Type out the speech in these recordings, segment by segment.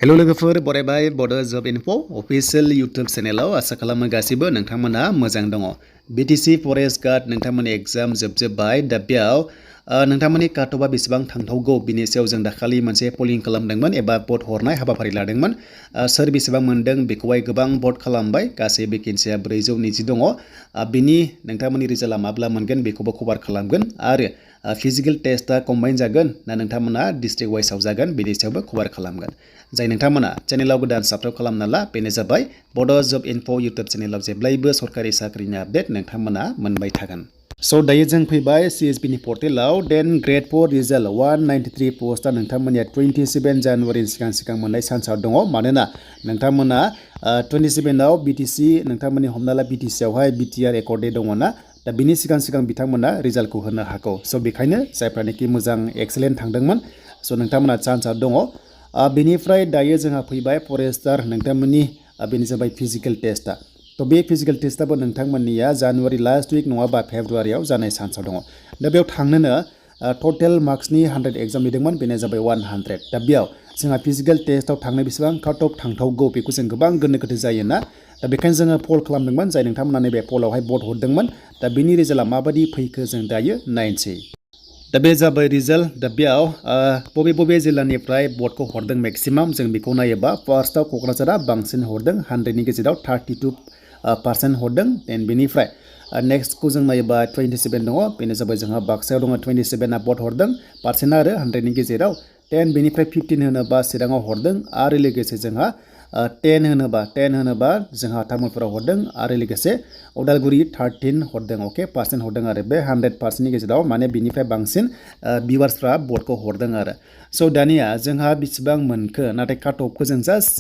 Hello लोगोफोर बरायबाय Bodojobinfo अफिशियेल YouTube चेनेलाव आसा खालामो गासिबो नोंथांमोना मोजां दङ। BTC फरेस्ट गार्ड नोंथांमोननि एग्जाम जोबजोब्बाय दा बेयाव नोंथांमोननि काटअफआ बेसेबां थांथावगौ बिनि सायाव जों दाखालि मोनसे पलिं खालामदोंमोन एबा भट हरनाय हाबाफारि लादोंमोन। सोर बेसेबां मोनदों बेखौहाय गोबां भट खालामबाय गासै भेकेन्सिया 420 दङ। बिनि नोंथांमोननि रिजाल्टआ माब्ला मोनगोन बेखौबो कभार खालामगोन आरो फिजिकल टेस्टआ कम्बाइन जागोन ना नोंथांमोना डिस्ट्रिक्ट वाइसआव जागोन बिनि सायावबो कभार खालामगोन। जाय नोंथांमोना चेनेलाव गोदान साबस्क्राइब खालामना ला बेनो जाबाय Bodojobinfo यूट्यूब चेनेलाव जेब्लायबो सरकारि साख्रिनि आपडेट नोंथांमोना मोनबाय थागोन। सो दायो जों फैबाय CSB नि पर्टेलाव देन ग्रेड 4 रिजाल्ट 193 पोस्टआ नोंथांमोननिया 27 जानुवारिनि सिगां मोननाय चान्सआव दङ। मानोना नोंथांमोना 27 आव BTC नोंथांमोननि हमना ला BTC आवहाय BTR एकर्ड दङना दा बिनि सिगां बिथांमोना रिजाल्टखौ होनो हागौ। सो बेखायनो जायफ्रानोखि मोजां एक्सेलेन्ट थांदोंमोन सो नोंथांमोना चान्सआव दङ। बेनिफ्राय दायो जोंहा फैबाय फरेस्टार नोंथांमोननि बेनि जाबाय फिजिकल टेस्टआ। तो बे फिजिकल टेस्टआबो नोंथांमोननिया जानुवारि लास्ट उइक नङाबा फेब्रुवारियाव जानाय चान्सआव दङ। दा बेयाव थांनोनो टोटेल मार्क्सनि 100 एग्जाम लिरदोंमोन बेनो जाबाय 100। दा बेयाव जोंहा फिजिकल टेस्टआव थांनो बेसेबां काट अफ थांथावगौ बेखौ जों गोबां गोनो गोथो जायोना। दा बेखायनो जोङो पल खालामदोंमोन जाय नोंथांमोना नैबे पलावहाय भट हरदोंमोन। दा बिनि रिजाल्टआ माबायदि फैखो जों दायो नायनोसै। दा बे जाबाय रिजाल्ट। दा बेयाव बबे जिल्लानिफ्राय भटखौ हरदों मेक्सिमाम जों बेखौ नायोबा फार्स्टआव क'क्राझारा बांसिन हरदों 100नि गेजेराव 32% हरदों। देन बेनिफ्राय नेक्स्टखौ जों नायोबा 27 दङ बेनो जाबाय जोंहा बाक्सायाव दङ 27आ भट हरदों पार्सेन्टआ आरो 100नि गेजेराव। देन बेनिफ्राय 15 होनोबा चिराङाव हरदों आरो लोगोसे जोंहा 10 होनोबा जोंहा तामुलपुराव हरदों आरो लोगोसे उदालगुरि 13 हरदों अके पार्सेन्ट हरदों आरो बे 100%नि गेजेराव माने बिनिफ्राय बांसिन भिउवार्सफ्रा भटखौ हरदों आरो। सो दानिया जोंहा बेसेबां मोनखो नाथाय काट अफखौ जों जास्ट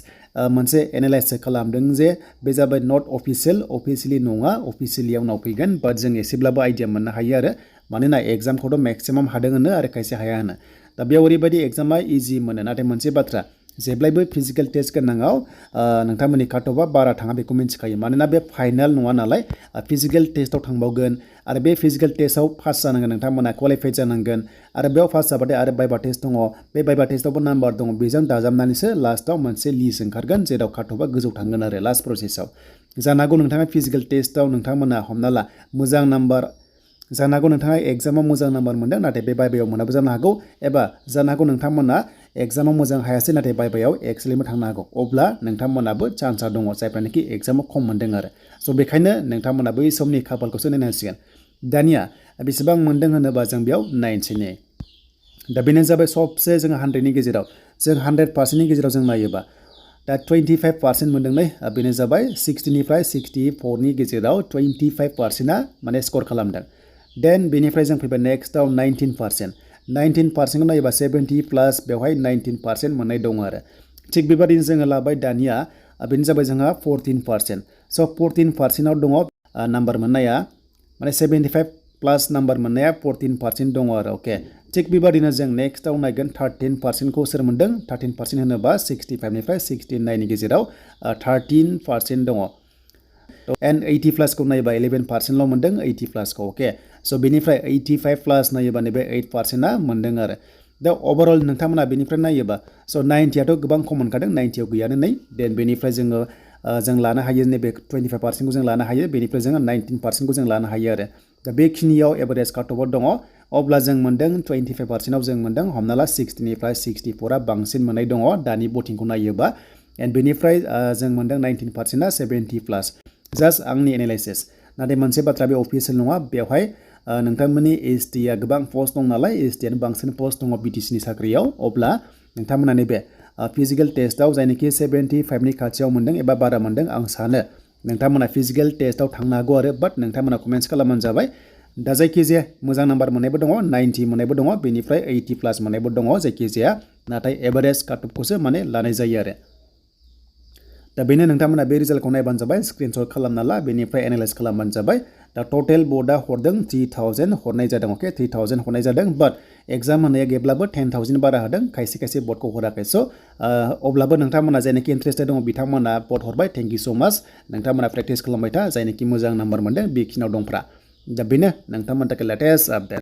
मोनसे एनालाइसिस खालामदों जे बे जाबाय नट अफिसियेलि नङा अफिसियेलियाव उनाव फैगोन बाट जों एसेब्लाबो आइडिया मोननो हायो आरो मानोना एग्जामखौथ' मेक्सिमाम हादों होनो आरो खायसे हाया होनो। दा बेयाव ओरैबायदि एग्जामा इजि मोनो नाथाय मोनसे बाथ्रा जेब्लायबो फिजिकल टेस्ट गोनाङाव नोंथांमोननि काट अफआ बारा थाङा बेखौ मिन्थिखायो मानोना बे फाइनाल नङा नालाय फिजिकल टेस्टआव थांबावगोन आरो बे फिजिकल टेस्टआव पास जानांगोन नोंथांमोना क्वालिफाइड जानांगोन आरो बेयाव पास जाबाथाय आरो बाइबा टेस्ट दङ बे बाइबा टेस्टआवबो नाम्बार दङ बेजों दाजाबनानैसो लास्टआव मोनसे लिस्ट ओंखारगोन जेराव काट अफआ गोजौ थांगोन आरो लास्ट प्रसेसआव। जानो हागौ नोंथाङा फिजिकल टेस्टआव नोंथांमोना हमना ला मोजां नाम्बार जानो हागौ नोंथाङा एग्जामाव मोजां नाम्बार मोनदों नाथाय बे बाइबायाव मोनाबो जानो हागौ एबा जानो हागौ नोंथांमोना एग्जामाव मोजां हायासै नाथाय बाइबायाव एक्सेलेन्टबो थांनो हागौ अब्ला नोंथांमोनाबो चान्सआ दङ जायफ्रानोखि एग्जामाव खम मोनदों आरो। स' बेखायनो नोंथांमोना बै समनि खाफालखौसो नायनांसिगोन। दानिया बेसेबां मोनदों होनोबा जों बेयाव नायनोसै ने। दा बेनो जाबाय सबसे जोङो 100नि गेजेराव जों 100%नि गेजेराव जों नायोबा दा 25% मोनदोंलै बेनो जाबाय 60निफ्राय 64नि गेजेराव 25%आ माने स्कर खालामदों। देन बेनिफ्राय जों फैबाय नेक्स्टआव 19%खौ नायोबा 70+ बेवहाय 19% मोननाय दङ आरो। थिग बेबादिनो जोङो लाबाय दानिया बेनो जाबाय जोंहा 14%। स' 14%आव दङ नाम्बार मोननाया माने 75+ नाम्बार मोननाया 14% दङ आरो अके। थिग बेबादिनो जों नेक्स्टआव नायगोन 13%खौ सोर मोनदों 13% होनोबा 65निफ्राय 69नि गेजेराव 13% दङ। एन्ड 80+खौ नायोबा 11%ल' मोनदों 80+खौ अके। स' बेनिफ्राय 85+ नायोबा नैबे 8%आ मोनदों आरो। दा अभारअल नोंथांमोना बेनिफ्राय नायोबा स' 90आथ' गोबां खम मोनखादों 90आव गैयानो नै। देन बेनिफ्राय जों लानो हायो नैबे 25%खौ जों लानो हायो बेनिफ्राय जोङो 19%खौ जों लानो हायो आरो। दा बेखिनियाव एभारेज काट अफआव दङ अब्ला जों मोनदों 25%आव जों मोनदों हमना ला 60निफ्राय 64आ बांसिन मोननाय दङ दानि भटिंखौ नायोबा। एन्ड बेनिफ्राय जों मोनदों 19%आ 70+। जास्ट आंनि एनालाइसिस नाथाय मोनसे बाथ्रा बे अफिसियेल नङा बेवहाय नोंथांमोननि STआ गोबां पस्ट दं नालाय STआनो बांसिन पस्ट दङ BTCनि साख्रियाव अब्ला नोंथांमोना नैबे फिजिकल टेस्टआव जायनोखि 75नि खाथियाव मोनदों एबा बारा मोनदों आं सानो नोंथांमोना फिजिकल टेस्टआव थांनो हागौ आरो बाट नोंथांमोना कमेन्ट्स खालामबानो जाबाय। दा जायखिजाया मोजां नाम्बार मोननायबो दङ 90 मोननायबो दङ बेनिफ्राय 80+ मोननायबो दङ जायखिजाया नाथाय एभारेज काट अफखौसो माने लानाय जायो आरो। दा बेनो नोंथांमोना बे रिजाल्टखौ नायबानो जाबाय स्क्रिनशट खालामना ला बेनिफ्राय एनालाइज खालामबानो जाबाय। दा टटेल भटआ हरदों 3000 हरनाय जादों अके 3000 हरनाय जादों बाट एग्जाम होनाया गेब्लाबो 10,000 बारा होदों खायसे भटखौ हराखै। स' अब्लाबो नोंथांमोना जायनोखि इन्ट्रेस्टेड दङ बिथांमोना भट हरबाय थेंक इउ स' माच नोंथांमोना प्रेक्टिस खालामबाय था जायनोखि मोजां नाम्बार मोनदों बेखिनियाव दंफ्रा। दा बेनो नोंथांमोननि थाखाय लेटेस्ट आपडेट।